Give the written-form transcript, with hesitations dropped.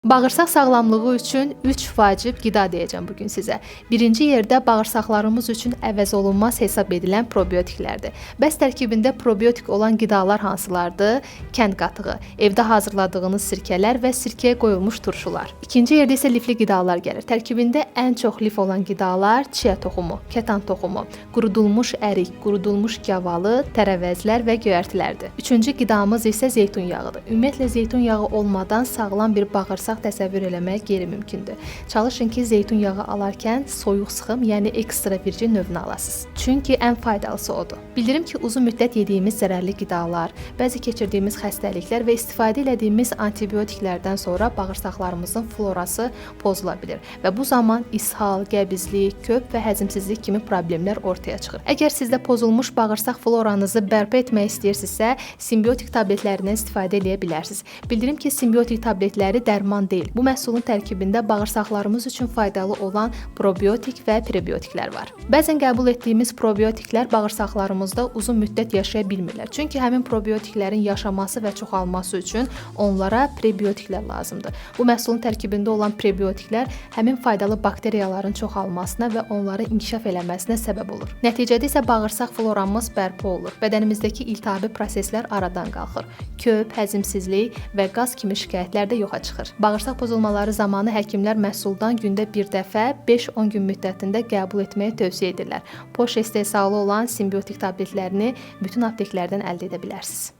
Bağırsaq sağlamlığı üçün 3 vacib qida deyəcəm bu gün sizə. Birinci yerdə bağırsaqlarımız üçün əvəz olunmaz hesab edilən probiotiklərdir. Bəs tərkibində probiotik olan qidalar hansılardır? Kənd qatığı, evdə hazırladığınız sirkələr və sirkəyə qoyulmuş turşular. İkinci yerdə isə lifli qidalar gəlir. Tərkibində ən çox lif olan qidalar chia toxumu, kətan toxumu, qurudulmuş ərik, qurudulmuş gavalı, tərəvəzlər və göyərtilərdir. Üçüncü qidamız isə zeytun yağıdır. Ümumiyyətlə zeytun yağı olmadan sağlam bir bağırsaq təsəvvür eləmək qeyri-mümkündür. Çalışın ki, zeytun yağı alarkən soyuq sıxım, yəni ekstra virgin növünü alasınız. Çünki ən faydalısı odur. Bildirim ki, uzun müddət yediyimiz zərərli qidalar, bəzi keçirdiyimiz xəstəliklər və istifadə elədiyimiz antibiotiklərdən sonra bağırsaqlarımızın florası pozula bilir və bu zaman ishal, qəbizlik, köp və həzmsizlik kimi problemlər ortaya çıxır. Əgər sizdə pozulmuş bağırsaq floranızı bərpa etmək istəyirsinizsə, simbiotik tabletlərindən istifadə eləyə bilərsiniz. Bildirim ki, simbiotik tabletləri dərman deyil. Bu məhsulun tərkibində bağırsaqlarımız üçün faydalı olan probiotik və prebiotiklər var. Bəzən qəbul etdiyimiz probiotiklər bağırsaqlarımızda uzun müddət yaşaya bilmirlər. Çünki həmin probiotiklərin yaşaması və çoxalması üçün onlara prebiotiklər lazımdır. Bu məhsulun tərkibində olan prebiotiklər həmin faydalı bakteriyaların çoxalmasına və onların inkişaf eləməsinə səbəb olur. Nəticədə isə bağırsaq floramız bərpa olur. Bədənimizdəki iltihabi proseslər aradan qalxır. Köp, həzmsizlik və qaz kimi şikayətlər də yoxa çıxır. Bağırsaq pozulmaları zamanı həkimlər məhsuldan gündə bir dəfə 5-10 gün müddətində qəbul etməyi tövsiyə edirlər. Poşa istehsalı olan simbiotik tabletlərini bütün apteklərdən əldə edə bilərsiniz.